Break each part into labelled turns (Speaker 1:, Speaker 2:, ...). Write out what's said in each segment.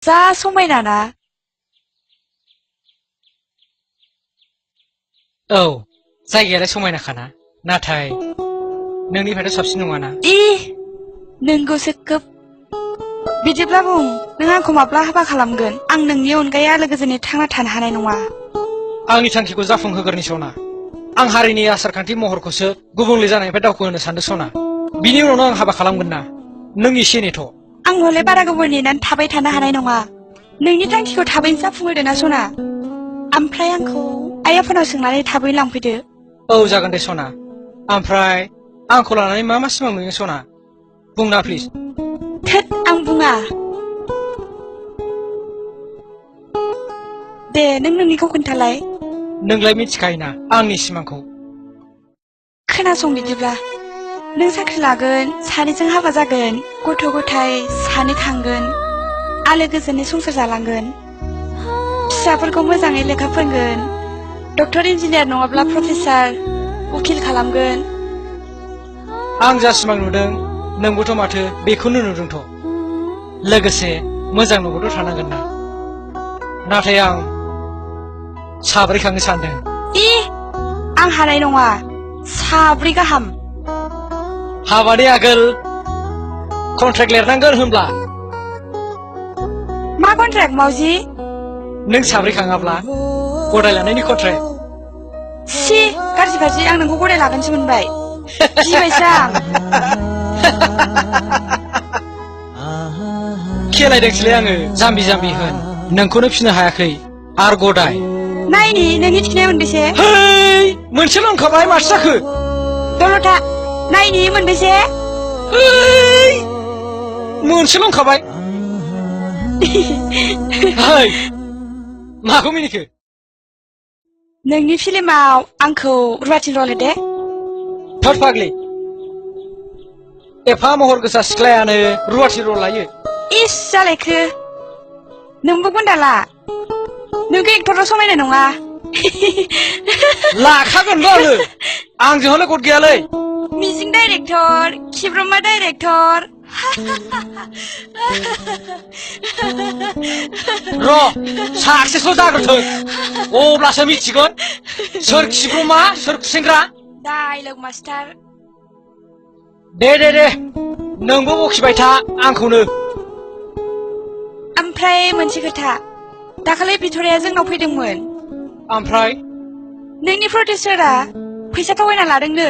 Speaker 1: जा समायनाना
Speaker 2: औ जायगायालाय समायनाखाना नाथाय नोंनिफ्रायथ' साबसिन नङाना
Speaker 1: नोंगौसो खोब बिदिब्ला बुं नों आंखौ माब्ला हाबा खालामगोन आं नोंनि अनगायै आलो गोजोनै थांना थानो हानाय नङा
Speaker 2: आंनि थांखिखौ जाफुंहोगोरनि सना आं हारिनि आसारखान्थि महरखौसो गुबुंले जानायनिफ्राय दावखोहोनो सानदों सना बिनि उनावनो आं हाबा खालामगोन ना नों एसे नेथ'
Speaker 1: आं हले बारा गोबाव नेनानै थाबाय थानो हानाय नङा नोंनि थांखिखौ थाबैनो जाफुंहोदो ना सना ओमफ्राय आंखौ आइ आफानाव सोंनानै थाबैनो लांफैदो
Speaker 2: औ जागोन दे सना ओमफ्राय आंखौ लानानै मा मा सिमां नुयो सना बुंना प्लिज
Speaker 1: थोद आं बुङा दे नों नोंनिखौ खोन्थालाय
Speaker 2: नोंलाय मिथिखायोना आंनि सिमांखौ
Speaker 1: खोनासं बिदिब्ला नों साख्रि लागोन सानैजों हाबा जागोन गथ' गथाय सानै खांगोन आलो गोजोनै संसार जालांगोन फिसाफोरखौ मोजाङै लेखा फोरोंगोन डक्टर इन्जिनियार नङाब्ला प्रफेसार उकिल खालामगोन
Speaker 2: आं जा सिमां नुदों नोंबोथ' माथो बेखौनो नुदोंथ' लोगोसे मोजां न'बोथ' थानांगोन ना नाथाय आं साब्रै खांनो सानदों
Speaker 1: आं हानाय नङा साब्रै गाहाम
Speaker 2: हाबानि आगोल कन्ट्रेक्ट लिरनांगोन होनब्ला
Speaker 1: मा कन्ट्रेक्ट मावजि
Speaker 2: नों साब्रै खाङाब्ला गदाय लानायनि कन्ट्रेक्ट
Speaker 1: सि गाज्रि गाज्रि आं नोंखौ गदाय लागोनसो मोनबाय गिबायसो आं
Speaker 2: खेलायदोंसैलै आङो जाम्बि जाम्बि होन नोंखौनो फिनो हायाखै आर गदाय
Speaker 1: नायनि नोंनि थिनाया मोनबेसे
Speaker 2: मोनसेल' ओंखारबाय माथो जाखो
Speaker 1: दलथा नायनि मोनबेसे
Speaker 2: मोनसेल' ओंखारबाय माखौ मिनिखो
Speaker 1: नोंनि फिल्माव आंखौ रुवाथि रल दे
Speaker 2: थर फाग्लि एफा महर गोसा सिख्लायानो रुवाथि रल लायो
Speaker 1: इस जालायखो नोंबो गुन्दाला नोंखौ एक्टराव समायनाय नङा
Speaker 2: लाखागोनबो आङो आंजों हले गद गैयालै
Speaker 1: मिजिं डाइरेक्टर खिब्रमा डाइरेक्टर
Speaker 2: र' साक्सेसफुल जाग्रोथों अब्लासो मिथिगोन सोर खिब्रमा सोर खुसेंग्रा
Speaker 1: डायलग मास्टार
Speaker 2: दे नोंबो बखिबाय था आंखौनो
Speaker 1: ओमफ्राय मोनसे खोथा दाखालि बिथराया जोंनाव फैदोंमोन
Speaker 2: ओमफ्राय
Speaker 1: नोंनि प्रडिउसारा फैसा थगायना लादोंनो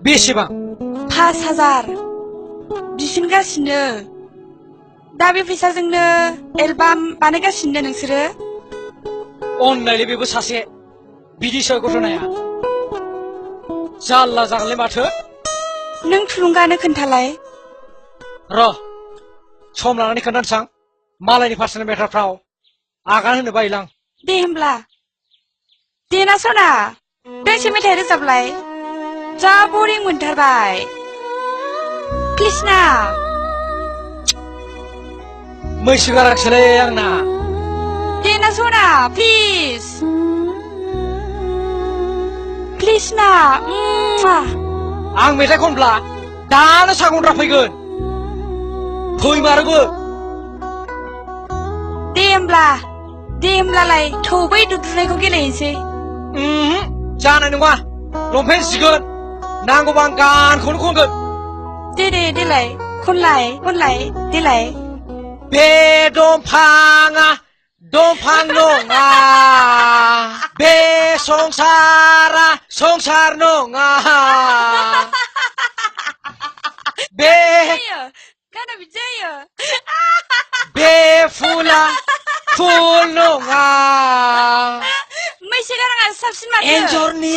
Speaker 2: बेसेबां
Speaker 1: 5000 बिफिनगासिनो दा बे फैसाजोंनो एलबाम बानायगासिनो नोंसोरो
Speaker 2: अननायलै बेबो सासे बिदिसो घटनाया जारला जागोनलै माथो
Speaker 1: नों थुलुंगानो खोन्थालाय
Speaker 2: र' सम लानानै खोन्थानोसां मालायनि पार्सनेल मेटारफ्राव आगान होनो बायोलां
Speaker 1: दे होमब्ला देना सना दोंसे मेथाइ रोजाबलाय जा बरिं मोनथारबाय प्लिज ना
Speaker 2: मैसो गारांसोलै आंना
Speaker 1: देना सना प्लिज प्लिज ना
Speaker 2: आं मेथाइ खनब्ला दानो सागनद्रा फैगोन फैमारोबो
Speaker 1: दे होमब्लालाय थौ बै दुद्रुनायखौ गेलेहैसै
Speaker 2: जानाय नङा लंपेन्ट जिगोन नांगौबा आं गानखौनो खनगोन
Speaker 1: दे देलाय खनलाय देलाय
Speaker 2: बे दंफाङा दंफां नङा बे संसारा संसार नङा बे
Speaker 1: गाना बिदि जायो
Speaker 2: बे फुला फुल नङा
Speaker 1: मैसो गाराङा साबसिन माथो
Speaker 2: एन्जरनि